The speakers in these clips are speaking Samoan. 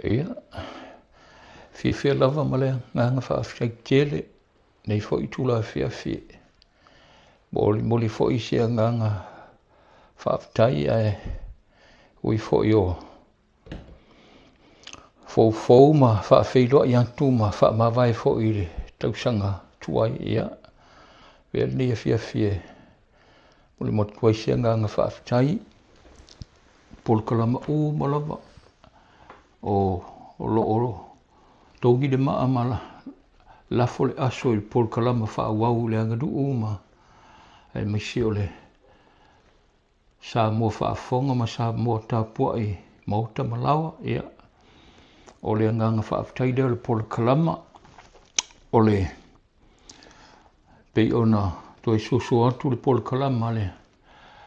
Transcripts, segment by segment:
Ia, fiafia lava ma le agaga faafetai tele nei foi itula afiafi e molimoli foi se agaga faafetai ae ui foi o foufou ma faafeiloai atu ma faamavae foi i le tausaga tuai. Ia, avea lenei afiafi e molimoli atu ai se agaga faafetai i polokalama uma lava o lo o togi le maa ma lafo le aso i le polokalama faaauau i le aganuu ma aemaise o le Samoa faafofoga ma Samoa tapuai maota ma laoa. Ia, o le agaga faafetai lea o le polokalama o le pei ona toe soso atu le polokalama a le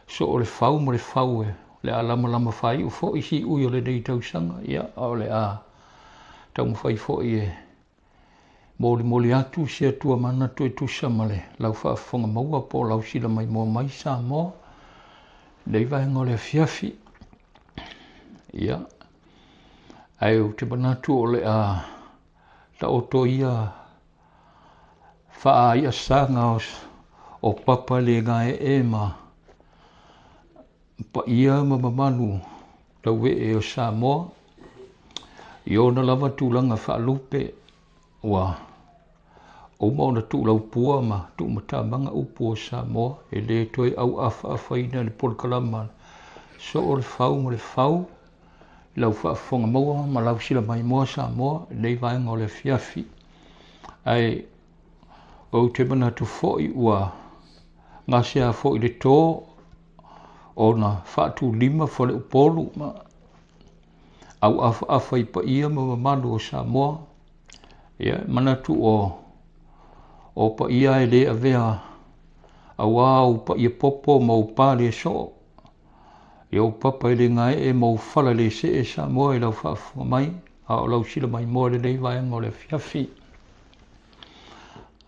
Soo le fau ma le fau o le a lamalama faaiu foi siui o lenei tausaga. Ia, a o le a taumafai foi e molimoli atu se Atua manatu e tusa ma le lau faafofoga maua po o lau silamaimoa mai Samoa i lenei vaega o le afiafi. Ia, ae ou te manatu o le a taoto ia faaiasaga o papa le gaee ma paia ma mamalu tauee o Samoa i ona lava tulaga faalupe ua uma ona tuulaupua ma tuumatamaga upu o Samoa e le toe auafaafaina le polokalama soo le fau ma le fau i lau faafofoga maua ma lau silamaimoa Samoa i lenei vaega o le afiafi. Ae ou te manatu foi ua gasea foi le to ona faatulima faleupolu ma auafaafa i paia ma mamalu o Samoa. Ia, e manatu o paia e le avea auā ou paia popo ma ou pa le soo, i ou papa e le gaee ma ou fala le see Samoa i lau faafofoga mai, a o lau silamaimoa i lenei vaega o le afiafi.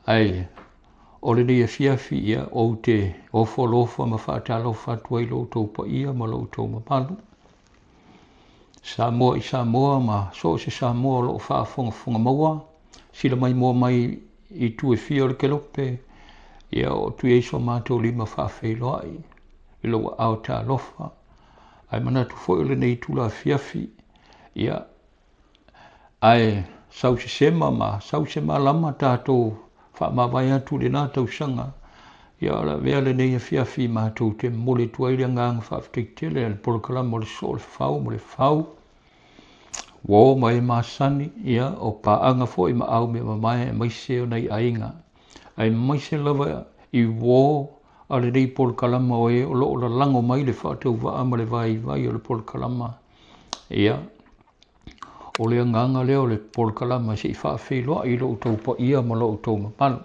Ae o lenei afiafi, ia, ou te ofo alofa ma faatalofa atu ai i lo outou paia ma lo outou mamalu. Samoa i Samoa ma so o se Samoa o lo o faafogafoga maua, silamaimoa mai i itu e fia o le kelope, ia oo atu i ai so matou lima faafeiloai i lou aao talofa. Ae manatu foi o lenei itula afiafi, ia, ae sau se sema ma sau se malama tatou faamavae atu i lena tausaga, ia o le avea lenei afiafi matou te momoli atu ai le agaga faafetai tele a le polokalama o le Soo o le Fau ma le Fau, uo ma e masani, ia, o paaga foi ma au mea mamae aemaise o nai aiga, aemaise lava i uo a lenei polokalama o e o lo o lalago mai le faatauvaa ma le vaivai o le polokalama. Ia, o le agaga lea o le polokalama se i faafeiloai i lo outou paia ma lo outou mamalu.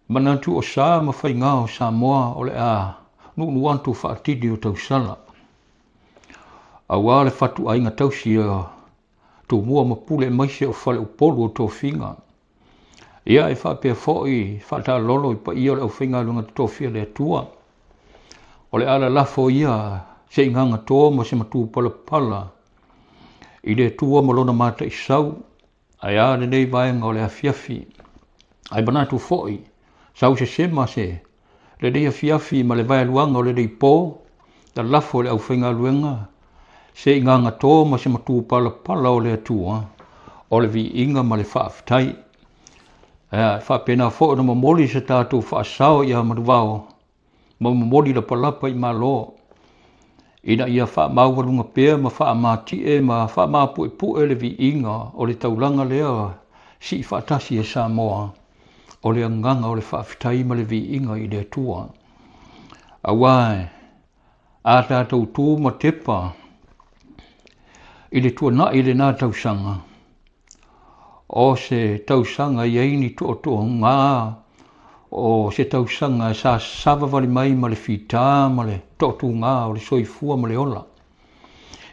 Manatu o sa ma faiga o Samoa o le a nuunuu atu faatini o tausala, auā le fatuaiga tausi a Tumua ma Pule aemaise o Faleupolu o Tofiga. Ia, e faapea foi faataalolo i paia o le aufaigaluega totofi a le Atua. O le a lalafo ia se igagatoa ma se matupalapala i le Atua ma lona mataisau, ae a lenei vaega o le afiafi. Ae manatu foi, sau se sema se lenei afiafi ma le vaeluaga o lenei po, lalafo i le aufaigaluega se igagatoa ma se matupalapala o le Atua, o le viiga ma le faafetai. E faapena foi ona momoli se tatou faasao ia Manuvao ma momoli lapalapa i Malo, ina ia faamaualuga pea ma faamatie ma faamapuepue le viiga o le taulaga lea sii faatasi e Samoa, o le agaga o le faafetai ma le viiga i le Atua. Auā a tatou tu ma tepa i le tuanai i lena tausaga, o se tausaga e i ai ni tootooga, o se tausaga e sasavavali mai ma le fita ma le toatuga o le soifua ma le ola.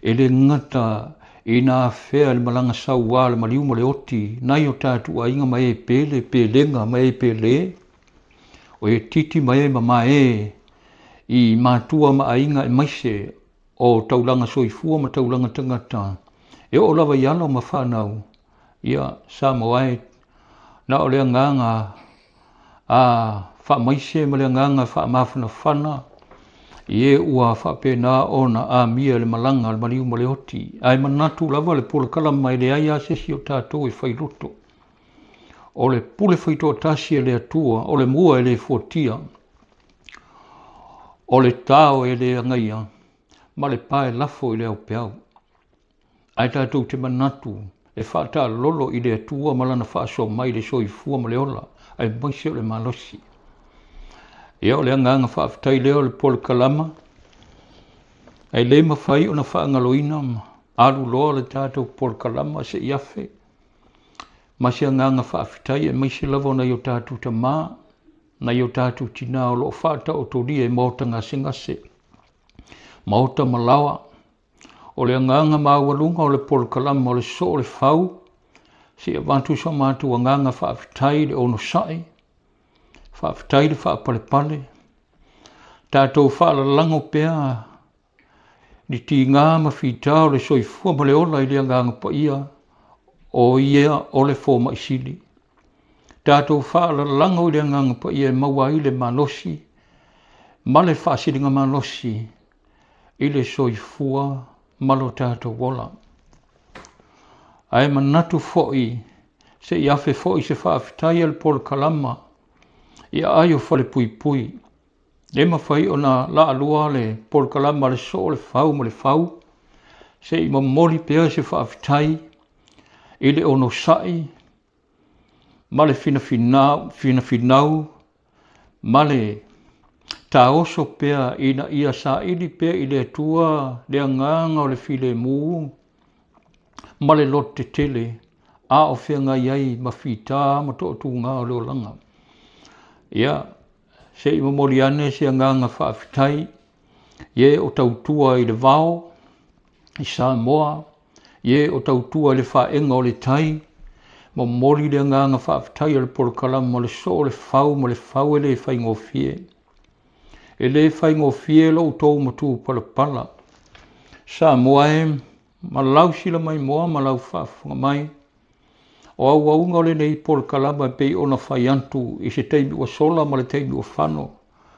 E le gata ina afea le malaga sauā le maliu ma le oti nai o tatou aiga ma e pele, pelega ma e pele, o e titi ma e mamae i matua ma aiga aemaise o taulaga soifua ma taulaga tagata. E oo lava i alo ma fanau, ia, Samoa e, na o le agaga a faamaise ma le agaga faamafanafana i e ua faapena ona amia i le malaga a le maliu ma le oti, ae manatu lava le polokalama e leai lava se isi o tatou e failoto. O le pule faitoatasi a le Atua, o le mua e le fuatia, o le tao e le agaia, ma le pae lafo i le aupeau. Ae tatou te manatu e faataalolo i le Atua ma Lana faasoa mai le soifua ma le ola, aemaise o le malosi. Ia, o le agaga faafetai lea o le polokalama, ae le mafai ona faagaloina ma alu loa le tatou polokalama se i afe ma se agaga faafetai aemaise lava o nai o tatou tamā, nai o tatou tinā o lo o faataotolia i maota gasegase, maota ma laoa. O le agaga maualuga o le polokalama o le Soo o le Fau, se i avatu so matou agaga faafetai i le onosai, faafetai le faapalepale, tatou faalalago pea ni tiga ma fita o le soifua ma le ola i le Agaga Paia, o ia o le fomai sili. Tatou faalalago i le Agaga Paia e maua ai le malosi ma le faasiligamalosi i le soifua ma lo tatou ola. Ae manatu foi se i afe foi se faafetai a le polokalama i aai o Falepuipui. Le mafai ona laalua le polokalama a le Soo o le Fau ma le Fau, se i momoli pea se faafetai i le onosai ma le finafinau ma le taoso pea ina ia saili pea i le Atua le agaga o le filemu ma le loto tetele a o feagai ai ma fita ma toatuga o le olaga. Ia, se i momoli ane se agaga faafetai i e o tautua i le vao i Samoa, i e o tautua i le faega o le tai, momoli le agaga faafetai o le polokalama o le Soo o le Fau ma le Fau e le faigofie. E le faigofie lo outou matupalapala. Samoa e, ma lau silamaimoa ma lau faafofoga mai, o auauga o lenei polokalama e pei ona fai atu i se taimi ua sola ma le taimi ua fano,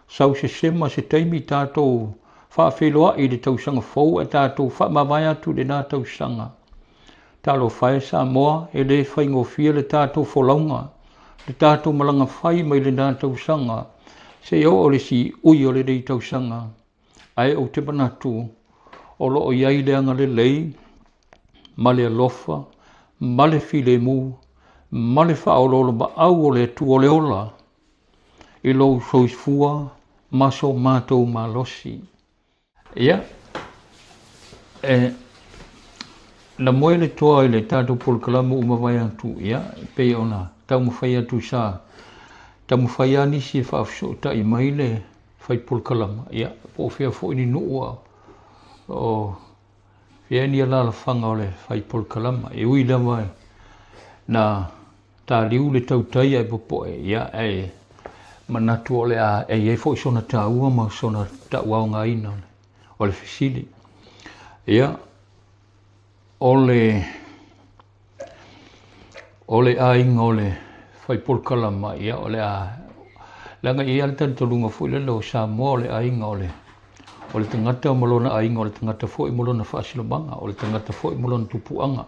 sau sesema se taimi tatou faafeiloai i le tausaga fou ae tatou faamavae atu i lena tausaga. Talofa e Samoa, e le faigofie le tatou folauga, le tatou malaga fai mai lena tausaga seia oo i le siui o lenei tausaga. Ae ou te manatu o lo o i ai le agalelei ma le alofa ma le filemu ma le faaoloolomaau o le Atua o le ola i lou soifua ma so matou malosi. Ia, e na moe le toa i le tatou polokalama ua mavae atu, ia, e pei ona taumafai atu sa taumafai lava nisi e faafesootai mai le fai polokalama, ia, po o fea foi ni nuu a o fea ni alaalafaga o le fai polokalama. E ui lava na taliu le tautai ae popoe, ia, ae manatu o le a e i ai foi sona taua ma sona tauaogaina o le fesili. Ia, o le O le aiga o le fai polokalama, ia, o le a, leaga e i ai lava le talitonuga foi lele o Samoa o le aiga o le, o le tagata ma lona aiga, o le tagata foi ma lona faasinomaga, o le tagata foi ma lona tupuaga.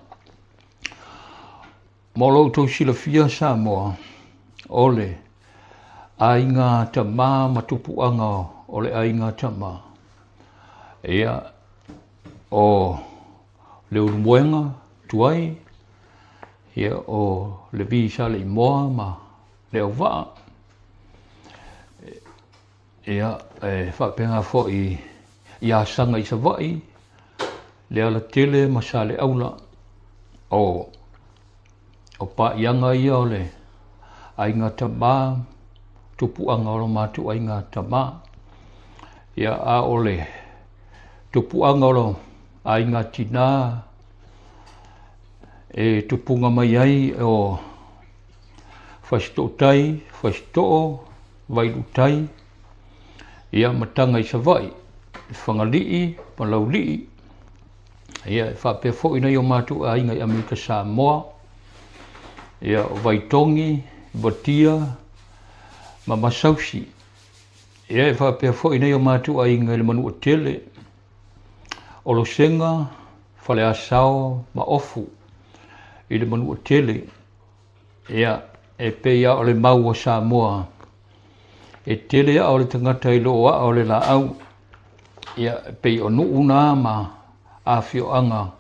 Mo lo outou silafia Samoa, o le aiga tama ma tupuaga o le aiga tama, ia, o Leulumoega Tuai, ia, o Levi Saleimoa ma Leauvaa, ia, e faapena foi i Asaga i Savaii, Lealatele ma Saleaula. O o paiaga ia o le aiga tama, tupuaga o lo matou aiga tama. Ia, a o le tupuaga o lo aiga tinā e tupuga mai ai o Fasitootai, Fasitoo, Vailuutai, ia, ma Taga i Savaii, Fagalii ma Laulii. Ia, e faapea foi nai o matou aiga i Amerika Samoa, ia, o Vaitogi, Vatia ma Masausi. Ia, e faapea foi nai o matou aiga i le Manuatele, o Losega, Faleasao ma Ofu i le Manuatele. Ia, e pei lava o le mau a Samoa, e tele aa o le tagata i loo aa o le laau. Ia, e pei o nuu na ma afioaga.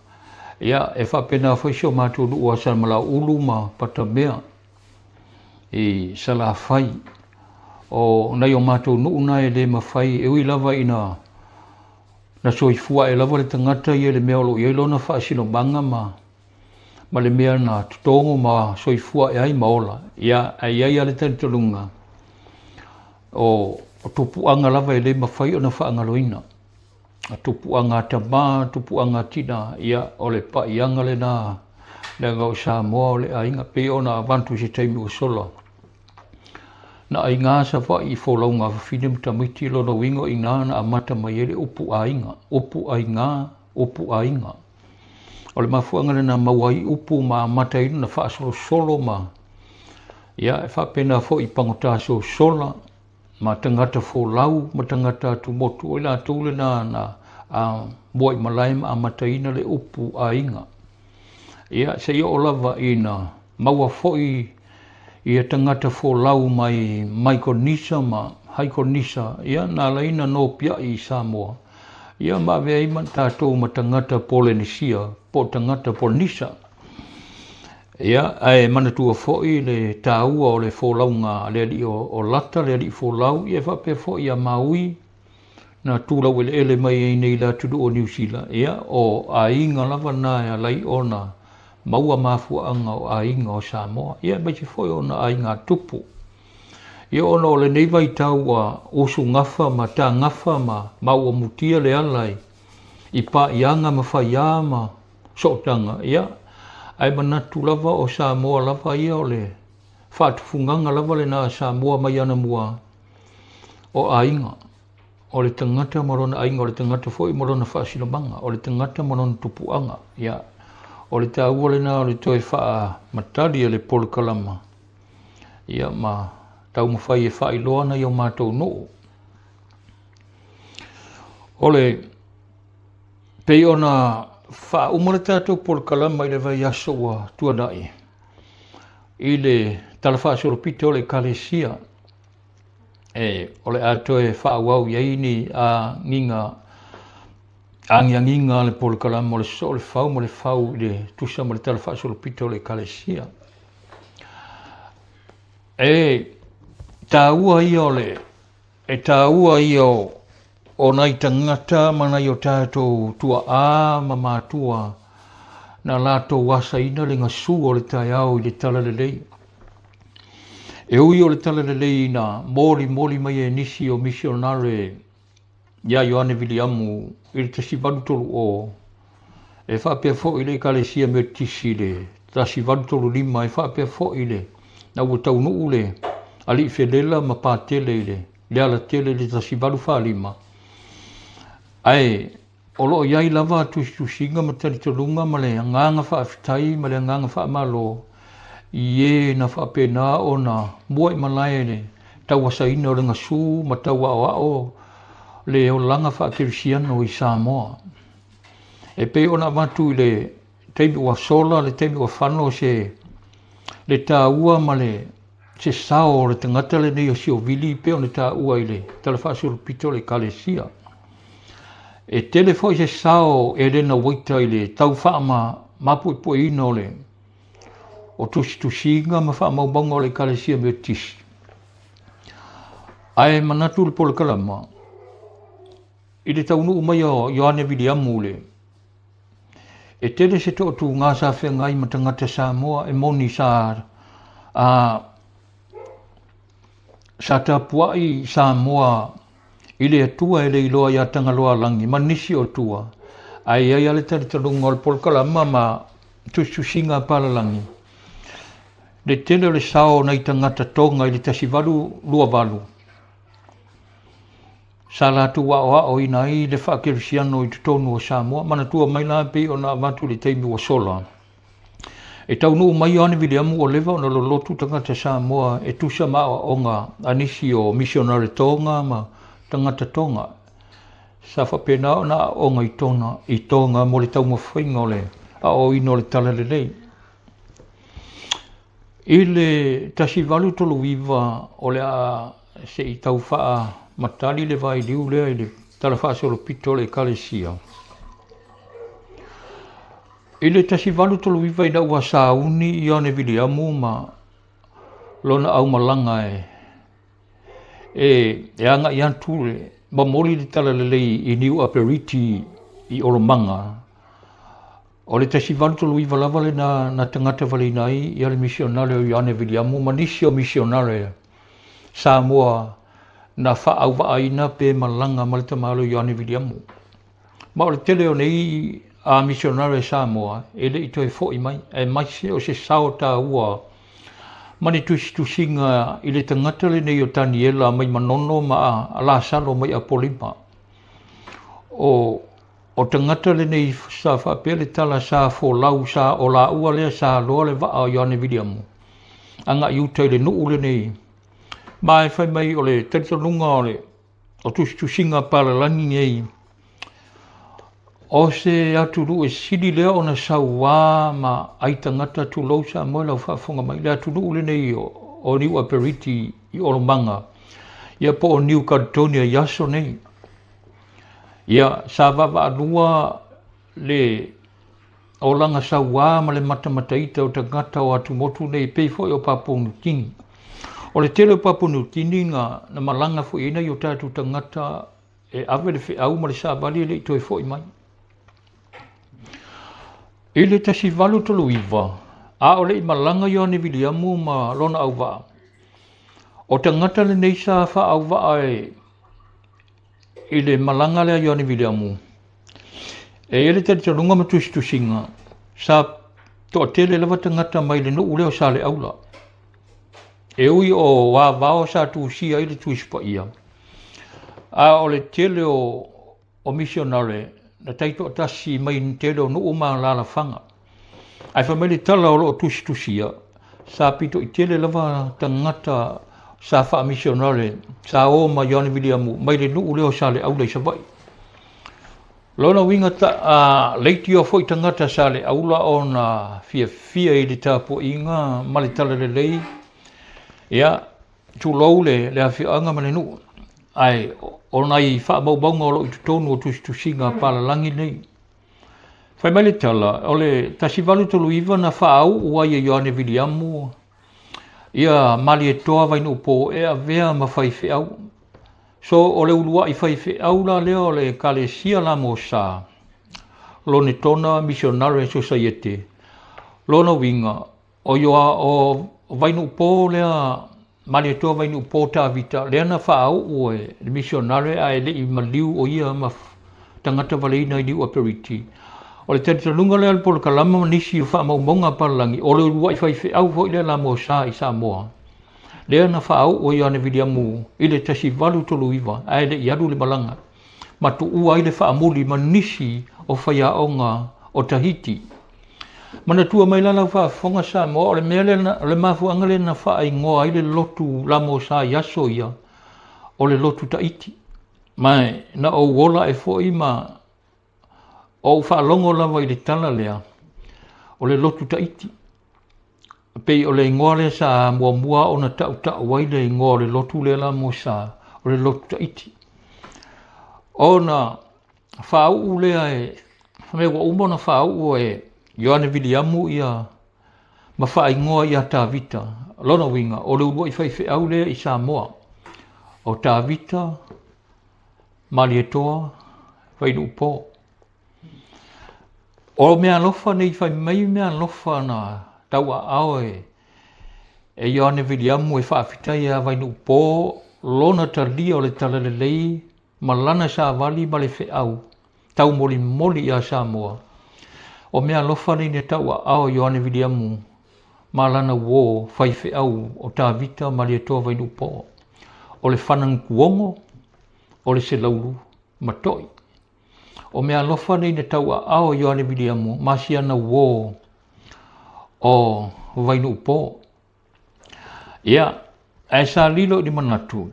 Ia, e faapena foi si o matou nuu a Samalauulu ma Patamea i Salafai. O nai o matou nuu na e le mafai, e ui lava ina na soifua ae lava le tagata ia i le mea o lo o i ai lona faasinomaga ma ma le mea na totogo ma soifua ae ai ma ola, ia, ae i ai lava le talitonuga, o, o tupuaga lava e le mafai ona faagaloina. O tupuaga a tama, tupuaga a tina, ia, o le paiaga lena, leaga o Samoa o le aiga, pei ona avatu i se taimi ua sola. Na aiga Savaii i folauga a fafine ma tamaiti, lona uiga o i ina na amata mai ai le upu aiga, upu aiga, upu aiga. O le mafuaaga lena maua ai upu ma amata ai ona faasolosolo ma ia e faapena foi i pagota sosola ma tagata folau ma tagata atumotu o i latou lena na a muaimalae ma amataina le upu aiga. Ia seia oo lava ina maua foi ia tagata folau mai Maikonisa ma Haikonisa ia na ala ai ona nopiai i Samoa ia ma avea ai ma tatou ma tagata Polenesia po o tagata Polenisa. Ia, ae manatua foi le taua o le folauga a le alii o Lata, le alii folau, ia e faapea foi ia Maui, na tulaueleele mai ai nei i le atunuu o Niu Sila, ia, o aiga lava na e ala ai ona maua mafuaaga o aiga o Samoa, ia aemaise foi o ona aiga tupu. Ia ona o lenei vaitau ua usugafa ma tagafa ma maua mutia le ala i paiaga ma faiā ma sootaga, ia, ae manatu lava o Samoa lava ia o le faatufugaga lava lena a Samoa mai anamua o aiga, o le tagata ma lona aiga, o le tagata foi ma lona faasinomaga, o le tagata ma lona tupuaga. Ia, o le taua lena o le toe faamatali e le polokalama, ia ma taumafai e faailoa nai o matou nuu. O le pei ona faauma le tatou polokalama i le vaiaso ua tuanai i le Tala Faasolopito o le Ekalesia, e o le a toe faaauau i ai ni agiga agiagiga a le polokalama o le sosoo o le fau ma le fau i le tusa ma le Tala Faasolopito o le Ekalesia. E taua ia o le e taua ia o o nai tagata ma nai o tatou tua'a ma matua na latou asaina le gasu o le taeao i le talalelei. E ui o le talalelei na molimoli mai e nisi o misionare iā Ioane Viliamu i le 1830, e faapea foi i le Ekalesia Metotisi i le 1835, e faapea foi i le na ua taunuu le alii felela ma Patele i le Lealatele i le 1845, ae o lo o i ai lava tusitusiga ma talitonuga ma le agaga faafetai ma le agaga faamalo i e na faapena ona muaimalae le tauasaina o le gasu ma tauaoao le olaga faakerisiano i Samoa. E pei ona avatu i le taimi ua sola, le taimi ua fano se le taua ma le se sao o le tagata lenei o Siovili pei ona taua i le Tala Faasolopito o le Ekalesia. E tele foi se sao o Elena Uaita i le tau faamapuepueina o le o tusitusiga ma faamaumauga o le Ekalesia Metotisi. Ae manatu le polokalama i le taunuu mai o Ioane Viliamu le e tele se toatuga sa feagai ma tagata Samoa e moni sa a sa tapuai Samoa i le Atua e le iloa iā Tagaloaalagi ma nisi o Atua, ae i ai lava le talitonuga o le polokalama ma tusitusiga a palalagi le tele o le sao o nai tagata Toga i le 1828. sa latou aoaoina ai le faakerisiano i totonu o Samoa. Manatua mai la pei ona avatu i le taimi ua sola, e taunuu mai Ioane Viliamu ua leva ona lolotu tagata Samoa e tusa ma aoaoga a nisi o misionare Tonga ma tagata Tonga. Sa faapena ona aooga i Tona i Tonga mo le taumafaiga o le aoaoina o le talalelei. I le 1839 o le a se i tau faamatali le vailiu lea i le talafaasolopito o le Ekalesia. I le 1839 ina ua sauni Ioane Viliamu ma lona aumalaga e e agai atu le momoli le talalelei i Niu Aperiti i Olomaga. O le 1839 lava lena na tagata valeina ai ia le misionare o Ioane Viliamu ma nisi o misionare Samoa na faauvaaina pe malaga ma le tamalo Ioane Viliamu. Ma o le tele o nei a misionare Samoa e le i toe fo'i mai, aemaise o se sao taua ma ni tusitusiga i le tagata lenei o Taniela mai Manono ma Lasalo mai Apolima. O O tagata lenei sa faapea le tala sa folau sa o laua lea sa loa le vaa o Ioane Viliamu agai uta i le nuu lenei. Ma e fai mai o le talitonuga o le o tusitusiga palalagi nei o se atunuu e sili lea ona sauā ma ai tagata tulou Samoa i lau faafofoga mai le atunuu lenei o Niu Aperiti i Olomaga ia po o New Caledonia i aso nei. Ia, sa vaavaalua le olaga sauā ma le matamataita o tagata o atumotu nei e pei foi o Papua New Guinea. O le tele o Papua New Guinea na, na malaga foi ai nai o tatou tagata e ave le feau ma le savali e le i toe foi mai. I le 1839, a o le i malaga Ioane Viliamu ma lona auvaa, o tagata lenei sa faaauvaa e I le malaga lea Ioane Viliamu, e i ai le talitonuga ma tusitusiga, sa toatele lava tagata mai le nuu lea o Saleaula. E ui o Avao sa tusia ai le Tuisi Paia, a o le tele o, o misionare na taitoatasi mai le tele o nuu ma alaalafaga. Ae fai mai le tala o lo o tusitusia, sa pito i tele lava tagata sa faamisionare sa o ma Ioane Viliamu mai le nuu lea o Saleaula i Savaii. Lona uiga ta, a, leitioa foi tagata Saleaula ona fiafia i le tapuaiga ma le talalelei, ia, tulou le, le afioaga ma le nuu. Ae o nai faamaumauga o lo o i totonu o tusitusiga palalagi nei. Fai mai le tala, o le 1839 na faauu ai e Ioane Viliamu ia Malietoa Vainuupo e avea ma faifeau. So o le uluai faifeau la lea o le Ekalesia la Mosa, Lonetona Missionary Society. Lona uiga, O Ioa, o Vainuupo lea, Malietoa Vainuupo Tavita, lea na faauu e le misionare ae le i maliu o ia ma tagata valeina i Niu Aperiti. O le talitonuga lea o le polokalama ma nisi o faamaumauga a palalagi, o le uluai faifeau foi lea Lamosa i Samoa, lea na faauu e Ioane Viliamu i le 1839 ae le i alu le malaga. ma tuua ai le faamuli ma nisi o faiaoga o Tahiti. Manatua mai la lau faafofoga Samoa, o le mea lea, o le mafuaaga lea na faaigoa ai le lotu Lamosa i aso ia, o le lotu Tahiti. Ma na ou ola ae foi ma ou faalogo lava i le tala lea, o le lotu Tahiti. Pei o le igoa lea sa muamua ona tautau ai le igoa o le lotu lea la mo sa, o le lotu Tahiti. Ona faauu lea e, mea ua uma ona faauu e Ioane Viliamu ia ma faaigoa ia Tavita. Lona uiga, o le uluai faifeau lea i Samoa, o Tavita, Malietoa, Vainuupo. O meaalofa nei fai mai meaalofa na tauaao e e Ioane Viliamu e faafetai ia Vainuupo lona talia o le talalelei ma lana savali ma le feau taumolimoli ia Samoa. O meaalofa nei na tauaao e Ioane Viliamu ma lana uō faifeau o Tavita Malietoa Vainuupo. O le Fananukuogo, o le selaulu ma to'i. O meaalofa nei na tauaao e Ioane Viliamu ma si ana uō o Vainuupo. Ia, ae sa lilo i le manatu,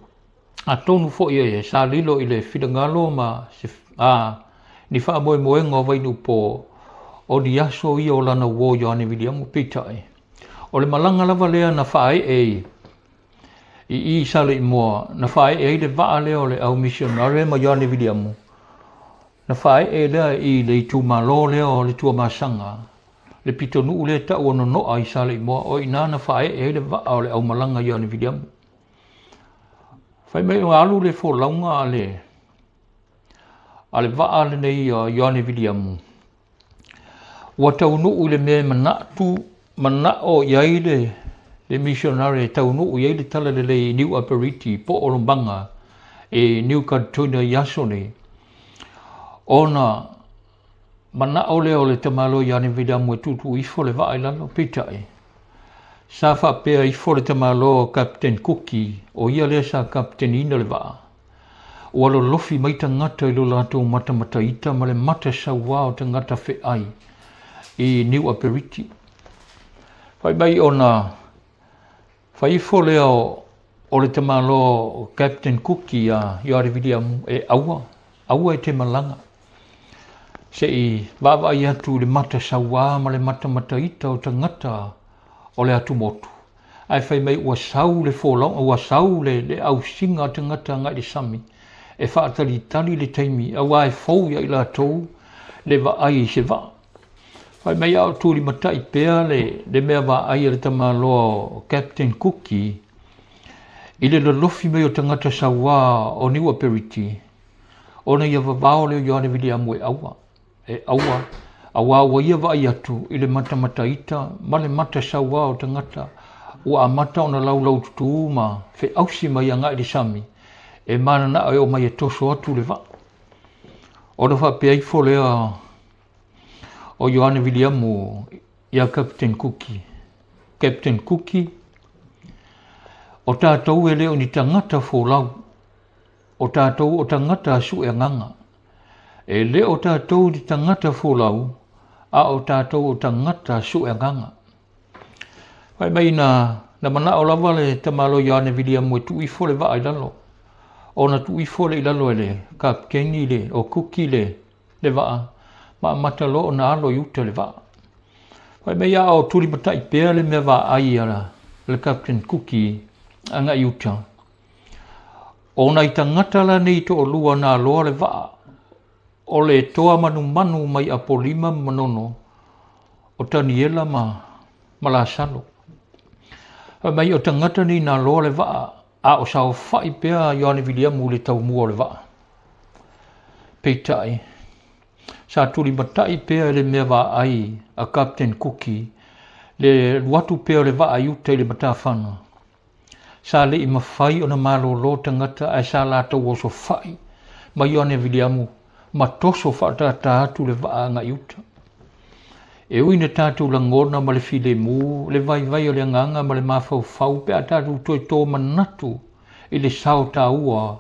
atonu foi e sa lilo i le finagalo ma se, a, ni faamoemoega o Vainuupo o ni aso ia o lana uō Ioane Viliamu, peitai, o le malaga lava lea na faaee i i i Saleimoa, na faaee ai le vaa lea o le au misionare ma Ioane Viliamu, na faaee lea i le itumalo lea o le Tuamasaga, le pitonuu lea e tau o Nonoa i Saleimoa, o i ina na faaee ai le vaa o le aumalaga Ioane Viliamu. Fai mai ua alu le folauga a le a le vaa lenei o Ioane Viliamu, ua taunuu i le mea e manatu, manao i ai le, le misionare e taunuu i ai le talalelei i New Aperiti po o Lombaga i New Caledonia i aso nei, ona manao lea o le tamaloa Ioane Viliamu e tuutuu ifo le vaa i lalo, peitai, sa faapea ifo le tamaloa Captain Kuki, o ia lea sa kapiteniina le vaa, ua lolofi mai tagata i lo latou matamataita ma le mata sauā o tagata feai i Niu Aperiti. Fai mai ona fai ifo lea o, o le tamaloa o Captain Kuki iā Ioane Viliamu e aua, aua e te malaga. Se i vaavaai atu i le mata sauā ma le matamataita o tagata o le atumotu. Ae fai mai ua sau le folauga, ua sau le, le ausiga a tagata agai le sami e faatalitali le taimi, auā e fou ia i latou le vaai i se vaa. Fai mai a o tulimatai pea le, le mea vaai a le tamaloa o Captain Kuki i le lolofi mai o tagata sauā o Niu Aperiti, ona ia vavao lea o Ioane Viliamu e aua. E aua, auā ua ia vaai atu i le matamataita ma le mata sauā o tagata ua amata ona laulaututū ma feausi mai agai i le sami, e mananao e omai e toso atu le vaa. Ona faapea ifo lea o Ioane Viliamu iā Kapiteni Kuki, Captain Kuki, o tatou e le o ni tagata folau, o tatou o tagata a sue agaga. E le o tatou ni tagata folau, a o tatou o tagata sue agaga. Fai mai na, na manao lava le tamaloa Ioane Viliamu e tuu ifo le vaa i lalo. Ona tuu ifo lea i lalo e le kapiteni le, o Kuki le, le vaa, ma amata loa ona alo i uta le vaa. Fai mai a o tulimatai pea le mea vaai a le Captain Kuki agai i uta. O nai tagata la nei toalua na aloa le vaa, o le toa manumanu mai Apolima ma Manono, o Taniela ma, ma Lasalo. Fai mai o tagata nei na aloa le vaa, a o saofai pea a Ioane Viliamu i le taumua o le vaa. Peitai, sa tulimatai pea e le mea vaai a Captain Kuki le alu atu pea o le vaa i uta i le matafaga. Sa le i mafai ona malolo tagata ae sa latou osofai ma Ioane Viliamu ma toso faatātā atu le vaa agai uta. E ui ina tatou lagona ma le filemu, le vaivai o le agaga ma le mafaufau pe a tatou toe tomanatu i le sao taua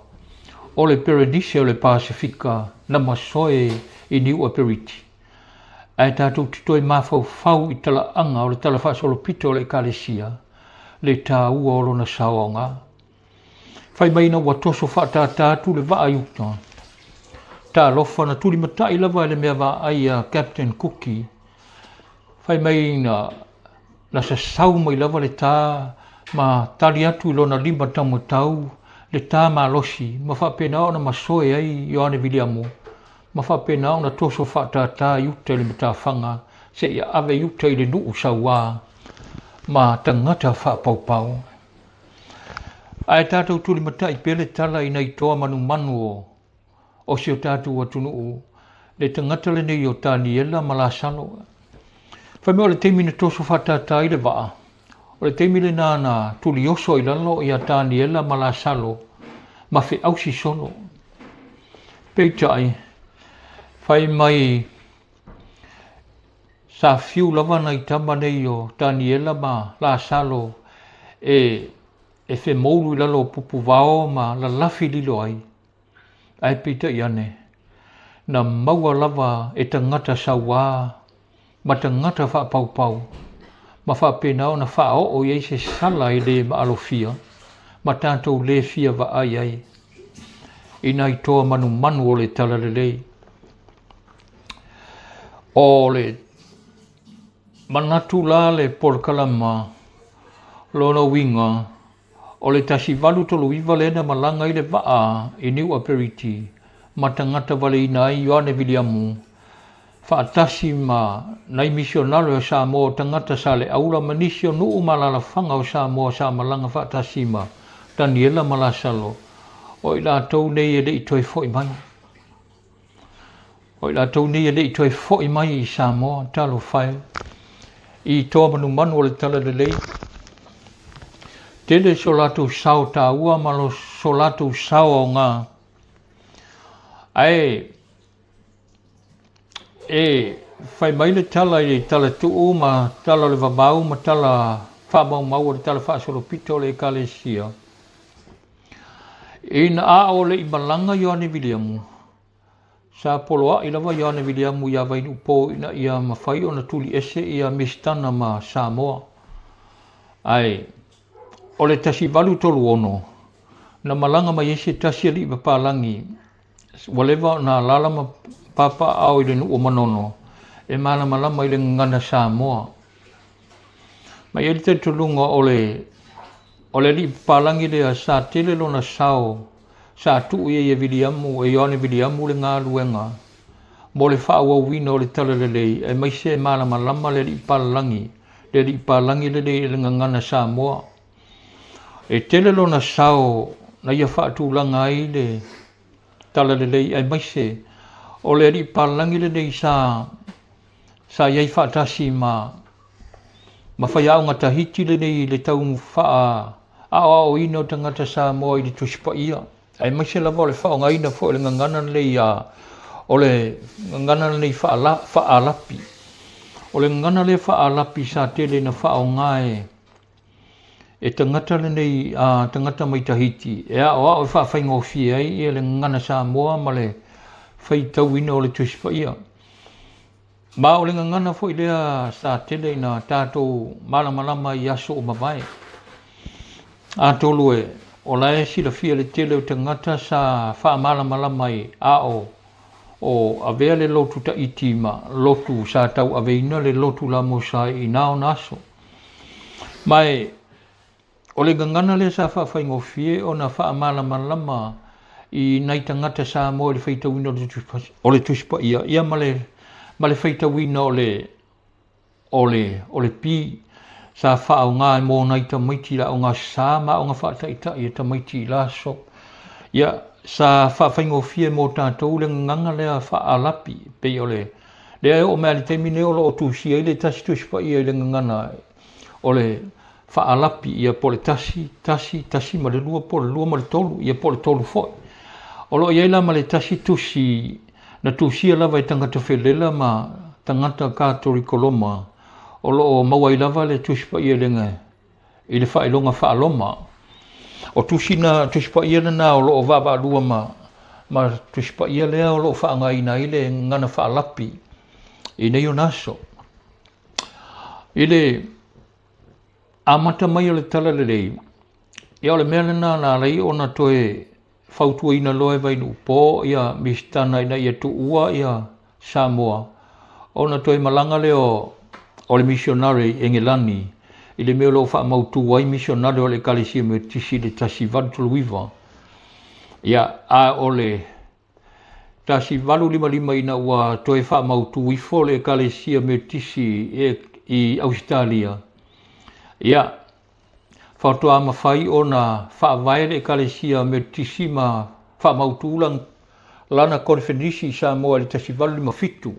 o le Perenise o le Pasefika na masoe i Niu Aperiti, ae tatou te toe mafaufau i talaaga o le talafaasolopito o le Ekalesia, le taua o lona sao aoga. Fai mai ina ua toso faatātā atu le vaa i uta. Talofa na tulimatai lava e le mea vaai a Captain Kuki. Fai mai na, na sasau mai lava le tā ma tali atu i lona lima taumatau le tā malosi ma faapena ona masoe ai Ioane Viliamu ma faapena ona toso faatātā i uta i le matafaga seia ave i uta i le nuu sauā ma tagata faapaupau. Ae tatou tulimatai pea le tala i nai toa manumanu o o si o tatou atunuu, le tagata lenei o Taniela ma Lasalo. Fai mai o le taimi na toso faatātā ai le vaa, o le taimi lenā na tulioso ai lalo ia Taniela ma Lasalo ma feausi solo. Peitai, fai mai sa fiu lava nai tama nei o Taniela ma Lasalo e e femoulu i lalo o pupuvao ma lalafi lilo ai. Ae peitai ane, na maua lava e tagata sauā ma tagata faapaupau, ma faapena ona faaoo i ai se sala e le maalofia ma tatou le fia vaai ai i nai toa manumanu o le Talalelei. O le manatu la le polokalama lona uiga o le 1839 lea na malaga ai le vaa i Niu Aperiti ma tagata valeina ai Ioane Viliamu faatasi ma nai misionare o Samoa o tagata Saleaula ma nisi o nuu ma alaalafaga o Samoa sa malaga faatasi ma Taniela ma Lasalo, o i latou nei e le i toe foi mai. O i latou nei e le i toe foi mai i Samoa, talofa e, i toa manumanu o le Talalelei. Tele so latou sao taua ma lo so latou sao aoga. Ae e fai mai le tala i le tala tuu ma tala o le vavau ma tala faamaumau o le tala faasolopito o le Ekalesia. Ina a o le i malaga Ioane Viliamu, sa poloai lava Ioane Viliamu iā Vainuupō ina ia mafai ona tuli ese ia Misitana ma Samoa. Ae o le 1836, na malaga mai ai se tasi alii papalagi ua leva ona alaala ma papaaao i le nuu o Manono e malamalama i le gagana Samoa. Ma e i ai le talitonuga o le o le alii papalagi lea sa tele lona sao sa tuu i ai e Viliamu, e Ioane Viliamu le galuega mo le faaauauina o le Talalelei, aemaise e malamalama le alii palalagi, le alii palagi lenei i le gagana Samoa. E tele lona sao na ia faatulaga ai le Talalelei, aemaise o le alii palalagi lenei sa sa i ai faatasi ma ma faiaoga Tahiti lenei i le tau faa-aoaoina o tagata Samoa i le Tusi Paia, aemaise lava o le faaaogaina foi o le gagana lenei a o le gagana lenei faa-Alapi. O le gagana lea faa-Alapi sa tele ina faaaoga e e tagata lenei a tagata mai Tahiti e aoao e faafaigofie ai ia le gagana Samoa ma le faitauina o le Tusi Paia. Ma o le gagana foi lea sa tele ina tatou malamalama i aso ua mavae. Atonu e, o la e silafia le tele o tagata sa faamalamalama i a o o avea le lotu Tahiti ma lotu sa tauaveina le lotu lamosa i na ona aso. Ma e, O le gagana lea sa faafaigofie ona faamalamalama i nai tagata Samoa i le faitauina o le Tusi Paia, ia ma le, ma le faitauina o le, o le, o le pi sa faaaoga e mo nai tamaiti i le aoga sa ma aoga faataitai e tamaiti i la aso. Ia, sa faafaigofie mo tatou le gagana lea faa-Alapi, pei o le, lea e oo mai lava i le taimi nei o lo o tusia ai le tasi Tusi Paia i le gagana o le faa-Alapi, ia po o le tasi, tasi, tasi ma le lua, po o le lua ma le tolu, ia po o le tolu foi. O lo o i ai la ma le tasi tusi na tusia lava e tagata felela ma tagata Katoliko Roma, o lo o maua ai lava le Tusi Paia i le, i le faailoga faa-Roma. O tusi na, Tusi Paia lena o lo o vaavaalua ma, ma Tusi Paia lea o lo o faaaogaina ai le gagana faa-Alapi i nei ona aso. I le amata mai o le Talalelei, ia o le mea lena na ala ai ona toe fautuaina loa e Vainuupo ia Misitana ina ia tuua ia Samoa, ona toe malaga lea o le misionare i Engelani i le mea o lo o faamautu ai misionare o le Ekalesia Metotisi i le 1839. Ia, a o le 1855 ina ua toe faamautu ifo le Ekalesia Metotisi i Ausetalia, ia, faatoa mafai ona faavae le Ekalesia Metotisi ma faamautu lana konefenisi i Samoa i le 1857.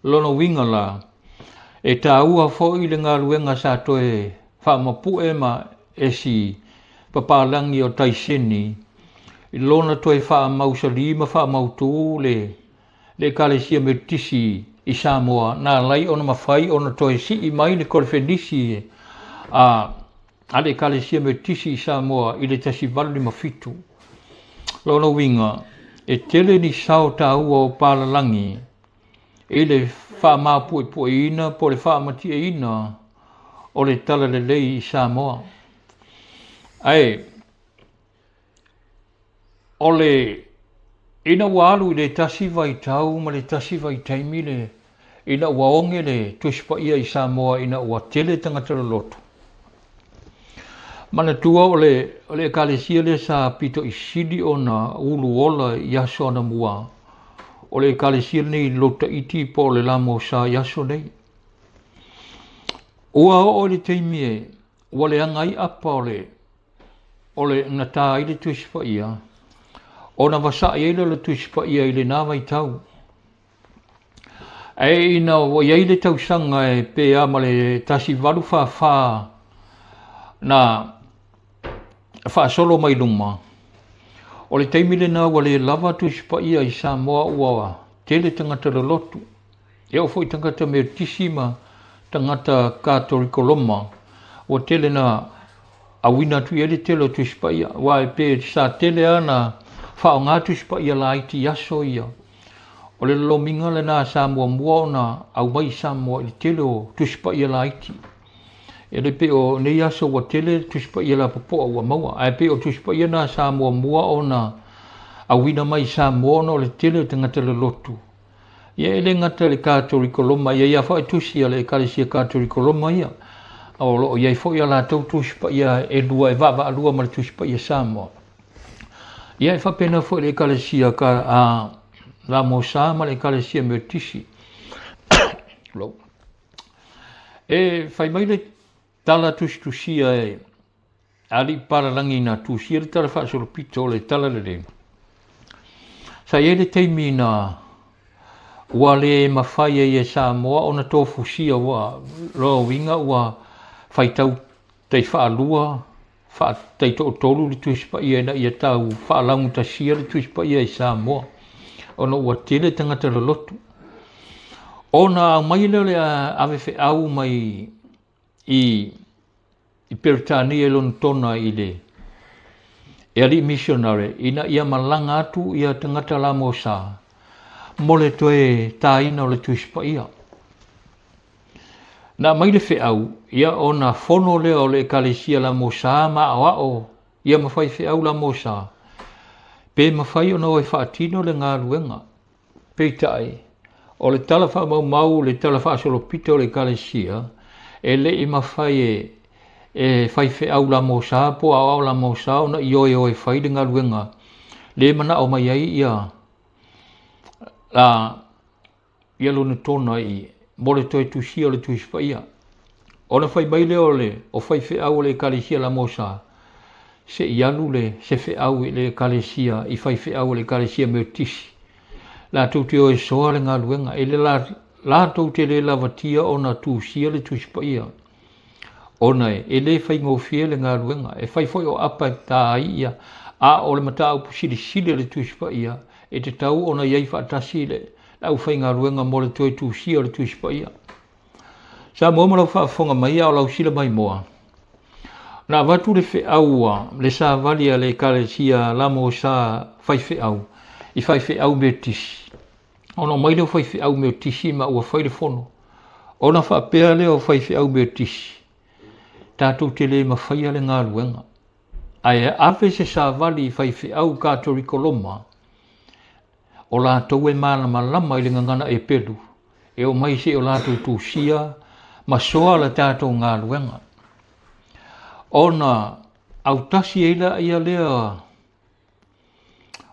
Lona uiga la, e taua foi le galuega sa toe faamapue ma esi papalagi o Taiseni i lona toe faamausalī ma faamautu le le Ekalesia Metotisi i Samoa na alai ona mafai ona toe sii mai le kolefenisi a a le Ekalesia Metotisi i Samoa i le 1857. Lona uiga, E tele ni sao taua o palalagi i le faamapuepueina po o le faamatieina o le talalelei i Samoa. Ae o le ina ua alu i le tasi vaitau ma le tasi vaitaimi le ina ua oge le Tusi Paia i Samoa ina ua tele tagata loloto. Manatua o le o le ekalesia lea sa pito i sili ona uluola i aso anamua, o le ekalesia lenei i Lotaiti po o le Lamosa i aso nei. Ua oo i le taimi e ua leaga ai apa o le o le na tā ai le Tusi Paia, ona vasaʻi ai lea o le Tusi Paia i lena vaitau. Ae ina ua i ai le tausaga e pe a ma le 1844 na faasolo mai luma, o le taimi lena ua le lava Tusi Paia i Samoa ua tele tagata lolotu. E oo foi tagata Metotisi ma tagata Katoliko Roma, ua tele na auina atu i ai le tele o Tusi Paia, aua e pei sa tele lava na faaaoga Tusi Paia laiti i aso ia. O le lolomiga lena sa muamua ona aumai i Samoa i le tele o Tusi Paia laiti. E le pei o nei aso ua tele Tusi Paia lapopoa ua maua, ae pei o Tusi Paia na sa muamua ona auina mai i Samoa ona o le tele o tagata lolotu. Ia e le gata i le Katoliko Roma, e i ai lava foi tusi a le Ekalesia Katoliko Roma ia, o lo o i ai foi a latou Tusi Paia e lua e vaavaalua ma le Tusi Paia Samoa. Ia e faapena foi le Ekalesia ka, a Lamosa ma le Ekalesia Metotisi. E fai mai le tala tusitusia e Alii Palalagi na tusia le tala faasolopito o le talalelei. Sa i ai le taimi na ua le mafai ai e Samoa ona tofusia ua lona uiga ua faitau taifaalua, faataitoatolu le Tusi Paia ina ia tau faalaugatasia le Tusi Paia i Samoa ona ua tele tagata lolotu. Ona aumai lea o le ave feau mai i i Peretania i Lonotona i le e alii misionare ina ia malaga atu ia tagata Lamosa mo le toe tāina o le Tusi Paia. Na aumai le feau, ia ona fono lea o le Ekalesia Lamosa ma aoao ia ma faifeau Lamosa, pe mafai ona o e faatino le galuega. Peitai, o le tala faamaumau, le tala faasolopito o le Ekalesia, e le i mafai e e faifeau Lamosa po o aoao Lamosa ona ioe o e fai le galuega le manao mai ai ia a ia lona tona i mo le toe tusia o le Tusi Paia. Ona fai mai lea o le o faifeau o le Ekalesia Lamosa, se i alu le se feau i le Ekalesia i faifeau o le Ekalesia Metotisi. Latou te o e soa le galuega, e le latou te le lavatia ona tusia le Tusi Paia. Ona e le faigofie le galuega, e fai foi o apa e tā ai ia, a o le mataupu silisili a le Tusi Paia, e tatau ona i ai faatasi le aufaigaluega mo le toe tusia o le Tusi Paia. Samoa ma lau faafofoga mai a o lau sila maimoa. Na avatu le feau a le savali a le Ekalesia Lamosa faifeau i faifeau Metotisi. Ona omai lea o faifeau Metotisi ma ua fai le fono. Ona faapea lea o faifeau Metotisi, tatou te le mafaia le galuega, ae ave se savali i faifeau Katoliko Roma, o latou e malamalama i le gagana Epelu, e omai se i o latou tusia ma soa le tatou galuega. Ona autasi ai laia lea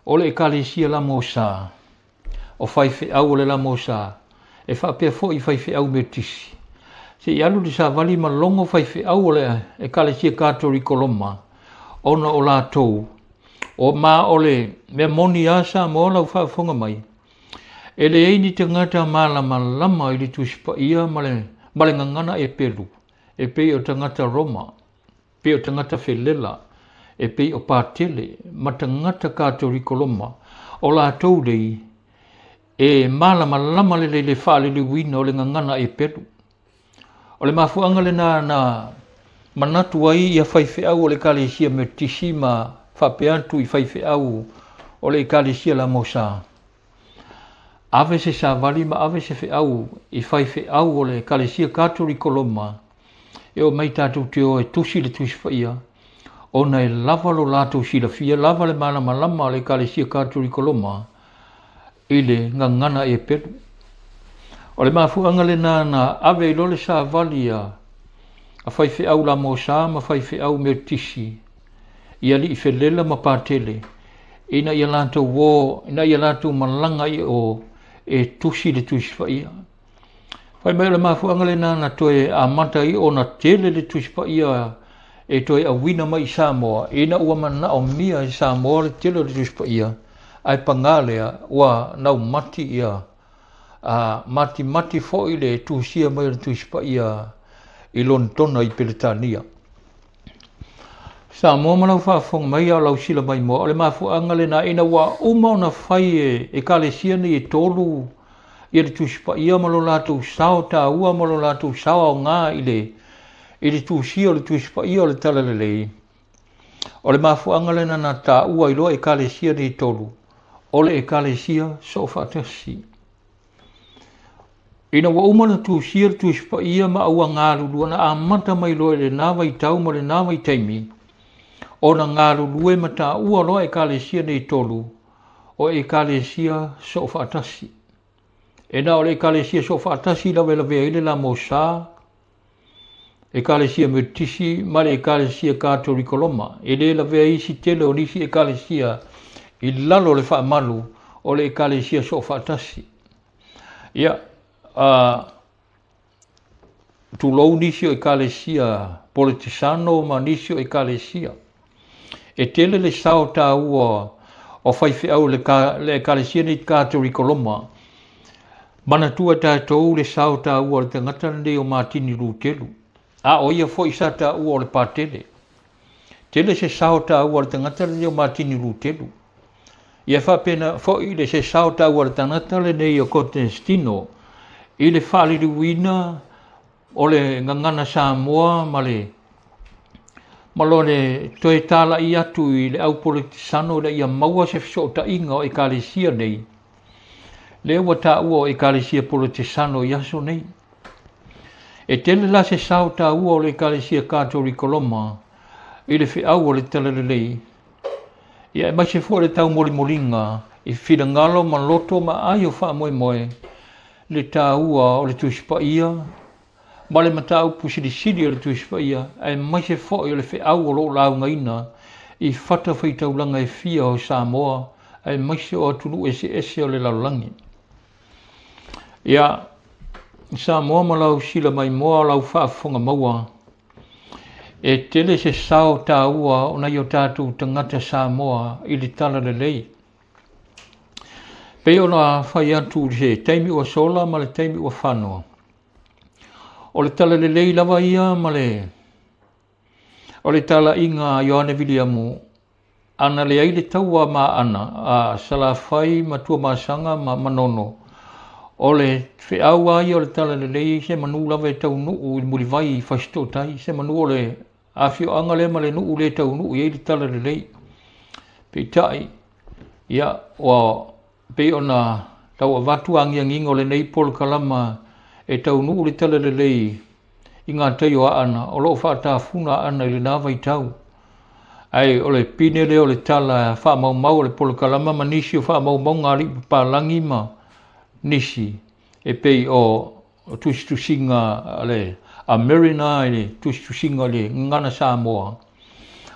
o le Ekalesia Lamosa, o faifeau o le Lamosa, e faapea foi i faifeau Metotisi. Se i alu le savali ma logo faifeau o le Ekalesia Katoliko Roma, ona o latou, o ma o le mea moni a Samoa lau faafofoga mai, e leai ni tagata malamalama i le Tusi Paia ma le, ma le gagana Epelu, e pei o tagata Roma. Pei o tagata felela, e pei o Patele ma tagata Katoliko Roma, o latou nei e malamalama lelei i le faaliliuina o le gagana Epelu. O le mafuaaga lena na manatu ai ia faifeau o le Ekalesia Metotisi ma faapea atu i faifeau o le Ekalesia Lamosa, ave se savali ma ave se feau i faifeau o le Ekalesia Katoliko Roma e omai tatou te o e tusi le Tusi Paia, ona e lava lo latou silafia, lava le malamalama o le Ekalesia Katoliko Roma i le gagana Eperu. O le mafuaaga lena na ave ai loa le savali a faifeau Lamosa ma faifeau Metotisi i alii felela ma patele ina ia latou o, ina ia latou malaga i o e tusi le Tusi Paia. Fai mai o le mafuaaga lena na toe amata ai ona tele le Tusi Paia e toe auina mai i Samoa, ina ua manaomia e Samoa le tele o le Tusi Paia, ae pagā lea ua naumati ia a matimati foi le tusia mai o le Tusi Paia i Lonetona i Peretania. Samoa ma lau faafofoga mai a o lau sila maimoa, o le mafuaaga lena ina ua uma ona fai e Ekalesia nei e tolu ia le Tusi Paia ma lo latou sao taua ma lo latou sao aoga i le i le tusia o le Tusi Paia o le Talalelei. O le mafuaaga lena na taua ai loa Ekalesia nei e tolu, o le Ekalesia Soofaatasi. Ina ua uma ona tusia le Tusi Paia ma ua galulue, na amata mai loa i lena vaitau ma lena vaitaimi ona galulue ma taua loa Ekalesia nei e tolu, o Ekalesia Soofaatasi. E na o le Ekalesia Soofaatasi i lavelavea ai le Lamosa, Ekalesia Metotisi ma le Ekalesia Katoliko Roma. E le lavea ai isi tele o nisi Ekalesia i lalo o le faamalu o le Ekalesia Soofaatasi. Ia, a tulou nisi o Ekalesia Poletesano ma nisi o Ekalesia. E tele le sao taua o faifeau le, le Ekalesia nei Katoliko Roma. Manatua tatou le sao taua o le tagata lenei o Matini Lutelu, a o ia foi sa taua o le Patele. Tele se sao taua o le tagata lenei o Matini Lutelu. Ia faapena foi le se sao taua o le tagata lenei o Kotenstino i le faaliliuina o le gagana Samoa ma le ma lone toe talai atu i le au politisano ina ia maua se fesootaiga o Ekalesia nei, lea ua taua o Ekalesia Polotesano i aso nei. E tele la se sao taua o le Ekalesia Katoliko Roma i le feau o le Talalelei, ia aemaise foi le taumolimoliga i finagalo ma loto ma ai o faamoemoe le taua o le Tusi Paia ma le mataupu silisili o le Tusi Paia, aemaise foi o le feau o lo o laugaina i fatafaitaulaga e fia o Samoa aemaise o atunuu eseese o le lalolagi. Ia, Samoa ma lau sila maimoa o lau faafofoga maua, e tele se sao taua o nai o tatou tagata Samoa i le Talalelei. Pei ona fai atu i se taimi ua sola ma le taimi ua fanoa, o le talalelei lava ia ma le o le talaiga a Ioane Viliamu, ana leai le taua maana a Salafai ma Tuamasaga ma Manono, o le feau lava ia o le talalelei se manu lava e taunuu i le mulivai i Fasitootai, se manu o le afioaga lea ma le nuu le taunuu i ai le talalelei. Peitai, ia, ua pei ona tau avatu agiagiga o lenei polokalama e taunuu le talalelei i ngā tai o Aana, o lo o faatafuna Aana i lena vaitau. Ae o le pine lea o le tala faamaumau o le polokalama ma nisi o faamaumauga a alii papalagi ma nisi e pei o tusitusiga a le a Mariner i le tusitusiga o le Gagana Samoa.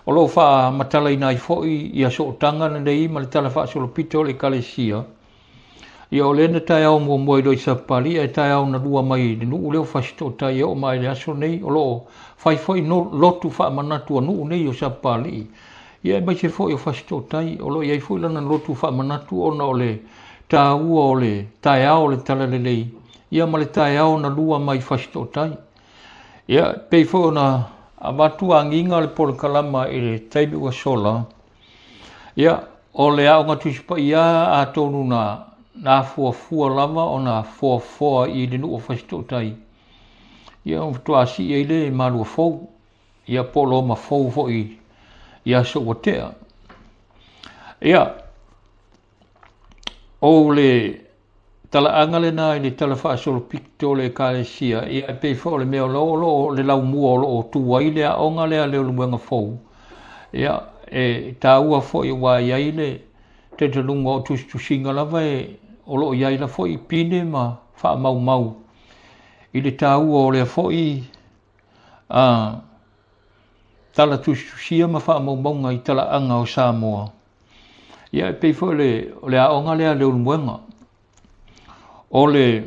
O lo o faamatalaina ai foi ia sootaga lenei ma le Tala Faasolopito o le Ekalesia. Ia o lea na taeao muamua i loa i Sapapalii ae taeao na lua mai i le nuu lea o Fasitootai e oo mai i le aso nei. O lo o fai foi no, lotu faamanatu a nuu nei o Sapapalii. Ia aemaise foi o Fasitootai, o lo o i ai foi lana lotu faamanatu ona o le taua o le taeao o le Talalelei, ia ma le taeao na lua mai Fasitootai. Ia, pei foi ona avatu agiga o le polokalama i le taimi ua sola, ia, o le Aoga Tusi Paia atonu na na afuafua lava ona foafoa i le nuu o Fasitootai, ia, ona faatoa sii ai lea i Maluafou. Ia po o Roma fou foi i aso ua tea. Ia, O le talaaga lena i le tala faasolopito o le Ekalesia, ia e pei foi o le mea o lo o lo o le laumua o lo o tu ai le aoga lea a Leulumoega Fou, ia e taua foi aua e i ai le talitonuga o tusitusiga lava e o lo o i ai la foi pine ma faamaumau i le taua o lea foi a tala tusitusia ma faamaumauga i talaaga o Samoa. Ia e pei foi o le, o le aoga lea a Leulumoega. O le,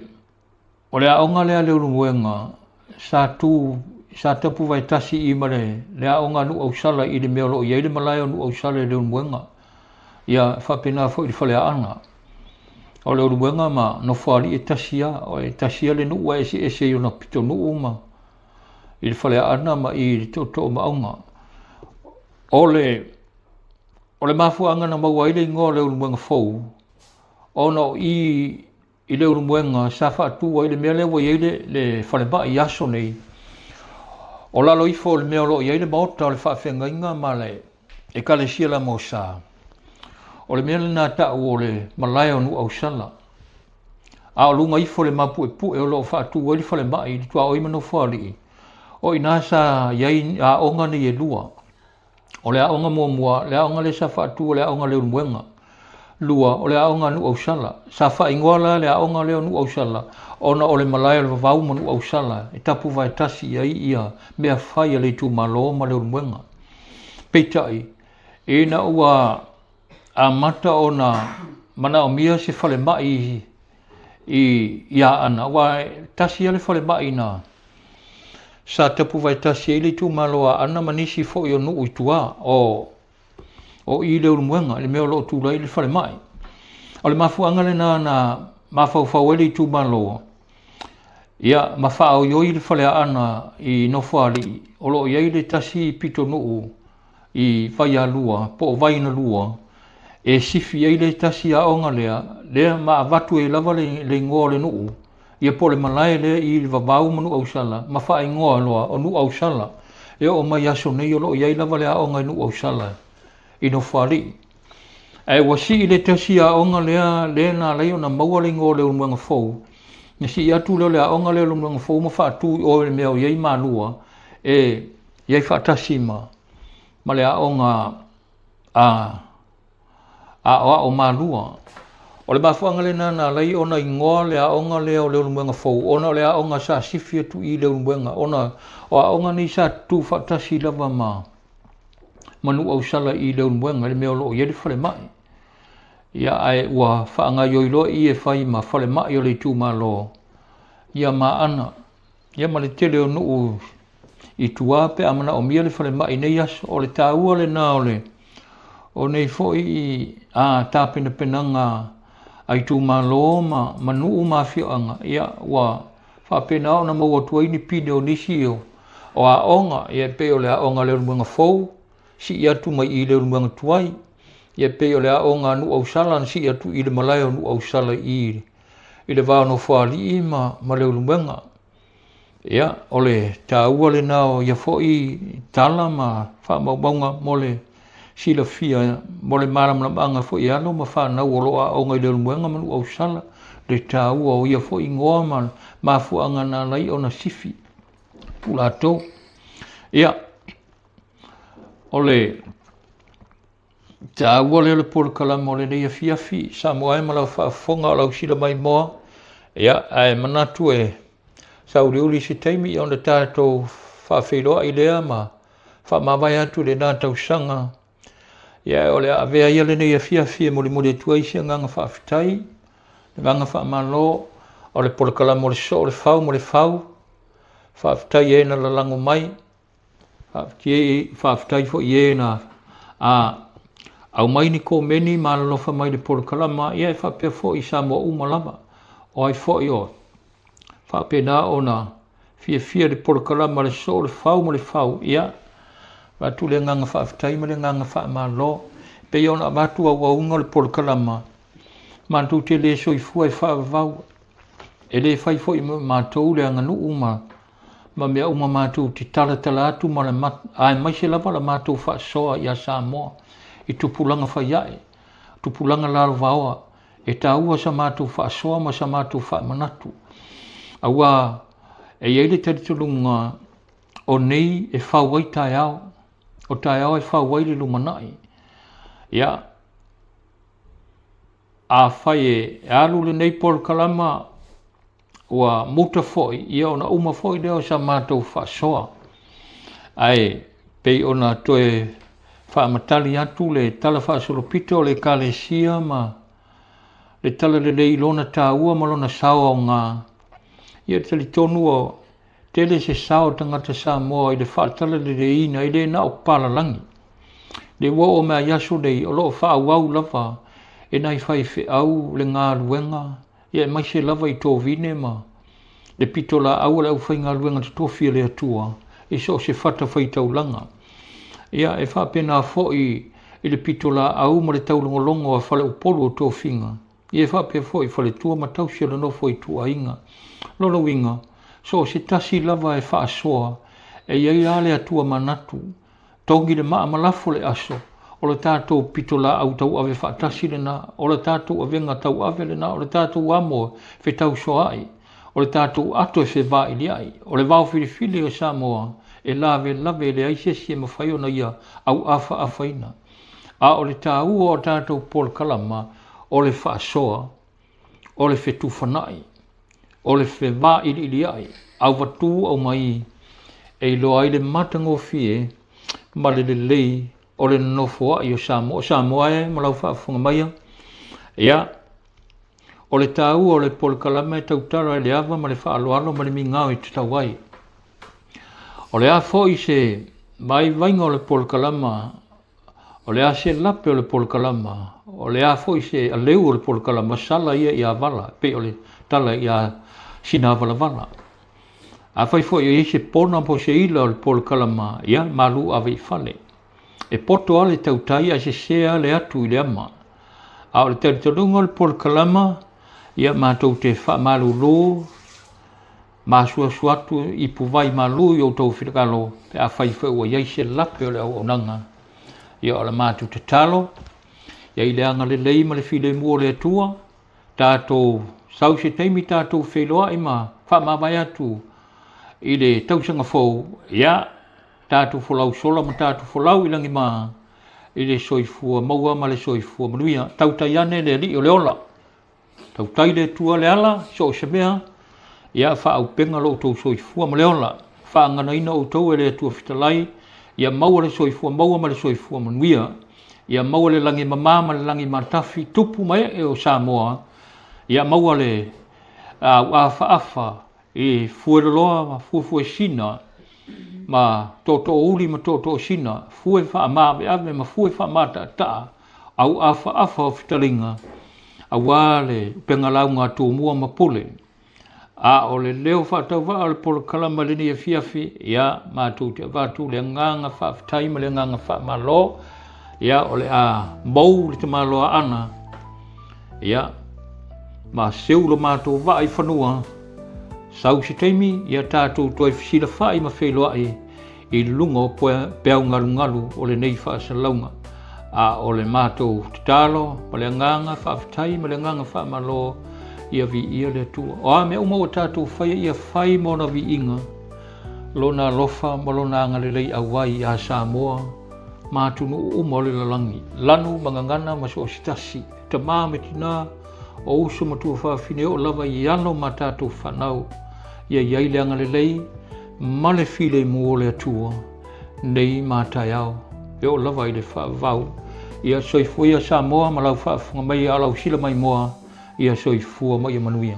o le aoga lea a Leulumoega sa tu sa tapu vaetasi i ma le, le aoga a Nuuausala i le mea o lo o i ai le malae o Nuuausala i Leulumoega. Ia faapena foi i le Faleaana. O Leulumoega ma Nofoalii e tasi lava, o e tasi lava le nuu ae eseese i ona pitonuu ma i le Faleaana ma i le Tootoomaauga. O le O le mafuaaga na maua ai le igoa o Leulumoega Fou, ona o i i Leulumoega sa faatu ai le mea lea ua i ai le, le falemai i aso nei. O lalo ifo o le mea o lo o i ai le maota o le faafeagaiga ma le Ekalesia Lamosa. O le mea lena ta'u o le malae o Nuuausala. A o luga ifo o le mapuepue o lo o faatu ai le falemai i le tuaoi ma Nofoalii, o i ina sa i ai aoga nei e lua. O le aoga muamua, le aoga lea sa faatu o le aoga Leulumoega. Lua, o le aoga a Nuuausala. Sa faaigoa la le aoga lea o Nuuausala ona o le malae o le vavau ma Nuuausala e tapu vaetasi i ai ia mea fai a le itumalo ma Leulumoega. Peitai, ina ua amata ona manaomia se falemai i i Aana, aua e tasi lava le falemai na sa tapu vaetasi ai le itumalo o Aana ma nisi foi o nuu i tua o o i Leulumoega i le mea o lo o tulai le falemai. O le mafuaaga lena na mafaufau ai le itumalo ia ma faaoioi le fale Aana i Nofoalii o lo o i ai le tasi pitonuu i Vaialua po o Vainalua e sifi ai le tasi aoga lea, lea ma avatu ai lava le, le igoa o le nuu, ia po o le malae lea i le Vavau ma Nuuausala ma faaigoa loa o Nuuausala. E oo mai aso nei o lo o i ai lava le aoga i Nuuausala i Nofoalii. Ae ua sii le tasi aoga lea, lea na ala ai ona maua le igoa o Leulumoega Fou, na sii atu lea o le aoga lea o Leulumoega Fou ma faatu i o i le mea o i ai Malua e i ai faatasi ma, ma le aoga a Aoao Malua. O le mafuaaga lena na ala ai ona igoa le aoga lea o Leulumoega Fou, ona o le aoga sa sifi atu i Leulumoega, ona o aoga nei sa tutu faatasi lava ma ma Nuuausala i Leulumoega i le mea o lo o i ai le falemai. Ia, ae ua faagaoioi loa i e fai ma falemai o le itumalo ia Maana. Ia ma le tele o nuu i tua pe a manaomia le falemai i nei aso. O le taua lena o le o nei foi a tapenapenaga a itumalo ma, ma nuu ma afioaga, ia ua faapena ona maua atu ai ni pine o nisi o, o aoga, ia e pei o le aoga a Leulumoega Fou, sii atu mai i Leulumoega Tuai, ia e pei o le aoga a Nuuausala na sii atu i le malae o Nuuausala i i le va o Nofoalii ma, ma Leulumoega. Ia, o le taua lena o ia foi tala ma faamaumauga mo le silafia, mo le malamalamaaga foi e alo ma fanau o lo o aoga i Leulumoega ma Nuuausala, le taua o ia foi igoa ma mafuaaga na ala ai ona sifi atu latou. Ia, o le taua lea o le polokalame o lenei afiafi, Samoa e ma lau faafofoga o lau sila maimoa, ia, ae manatu e sauliuli se taimi ona tatou faafeiloai lea ma faamavae atu i lena tausaga. Ia, o le a avea ia lenei afiafi e mulimuli atu ai se agaga faafetai, le agaga faamalo o le polokalame o le soo o le fau ma le fau. Faafetai e na lalago mai, Faafetai foi i e na a aumai ni komeni ma alolofa mai i le polokalama, ia e faapea foi i Samoa uma lava. O ai foi o faapena ona fiafia i le polokalama le soo, le fau ma le fau, ia avatu le agaga faafetai ma le agaga faamalo. E pei ona avatu auauga o le polokalama, matou te le soifua e faavavau, e le fai foi mo matou le aganuu ma ma mea uma matou te talatala atu ma le aemaise lava la matou faasoa ia Samoa i tupulaga faiae, tupulaga lalovaoa. E taua sa matou faasoa ma sa matou faamanatu, auā e i ai le talitonuga o nei e fau ai taeao, o taeao e fau ai le lumanai. Ia, afai e alu lenei polokalama ua muta foi, ia ona uma foi lea o sa matou faasoa. Ae pei ona toe faamatali atu le Tala Faasolopito o le Ekalesia ma le Talalelei i lona taua ma lona sao aoga, ia e talitonu ua tele se sao o tagata Samoa i le faatalaleleiina e le na o palalagi. Le ua oo mai i aso nei o lo o faaauau lava e nai faifeau le galuega ia aemaise lava i tovine ma le pitolaau a le aufaigaluega totofi a le Atua i so o se fatafaitaulaga. Ia, e faapena foi i le pitolaau ma le taulogologo a faleupolu o tofiga, ia e faapea foi i faletua ma tausi o le nofo ituaiga. Lona uiga, so o se tasi lava e faasoa, e i ai lava le Atua manatu Togi le maa ma lafo le aso, o le tatou pitolaau tauave faatasi lena, o le tatou avega tauave lena, o le tatou amo e fetausoa'i, o le tatou ato e fevailia'i, o le vao filifili o Samoa e lavelave e leai se isi e mafai ona ia auafaafaina. A o le taua o tatou polokalama, o le faasoa, o le fetufanai, o le fevailiilia'i, auvatū aumai e iloa ai le matagofie ma le lelei o le nofoa'i o Samoa. O Samoa e ma lau faafofoga maia, ia, o le taua o le polokalame e tautala i le ava ma le faaaloalo ma le migao e tatau ai. O le a foi se vaivaiga o le polokalama O le a se lape o le polokalama, o le a foi se aleu o le polokalama, sala ia ia vala, pei o le tala ia Sinavalavala. Afai foi o i ai se pona po o se ila o le polokalama, ia, malu ave i fale. E poto lava le tautai ae sese lava le atu i le ama. A o le talitonuga o le polokalama, ia matou te faamalulu maasuasu atu ipuvai malu i outou finagalo pe afai foi ua i ai se lape o le auaunaga. Ia o le matou tatalo, ia i le agalelei ma le filemu o le Atua, tatou sau se taimi tatou feiloai ma faamavae atu i le tausaga fou, ia tatou folau sola ma tatou folau i lagima i le soifua maua ma le soifua manuia. Tautai ane le Alii o le ola. Tautai le Atua le ala, so o se mea, ia faaauupega lo outou soifua ma le ola. Faaganaina outou e le Atua fetalai, ia maua le soifua maua ma le soifua manuia. Ia maua le lagi mama ma le lagi matafi, tupu ma ee o Samoa, ia maua le auafaafa i fueloloa ma fuefuesina, ma tootoouli ma tootoosina, fue faamaaveave ma fue faamatataa, auafaafa o fetaliga, aua le upega lauga a Tumua ma Pule. A o le leo faatauvaa o le polokalama i lenei afiafi, ia, matou te avatu le agaga faafetai ma le agaga faamalo, ia, o le a mou le tamaloaana, ia, ma seu lo matou vaa i fanua, sau se taimi, ia tatou toe fesilafai ma feiloai i luga o peau galugalu o lenei faasalalauga. A o le matou tatalo ma le agaga faafetai ma le agaga faamalo, ia viia le Atua. O a mea uma ua tatou faia, ia fai ma ona viiga, Lona alofa ma Lona agalelei auai iā Samoa ma atunuu uma o le lalagi, lanu ma gagana ma so o se tasi, tama ma tina, o uso ma tuafafine, oo lava i alo ma tatou fanau, ia i ai le agalelei ma le filemu o le Atua nei ma taeao e oo lava i le faavavau. Ia soifua ia Samoa ma lau faafofoga mai a o lau sila maimoa, ia soifua ma ia manuia.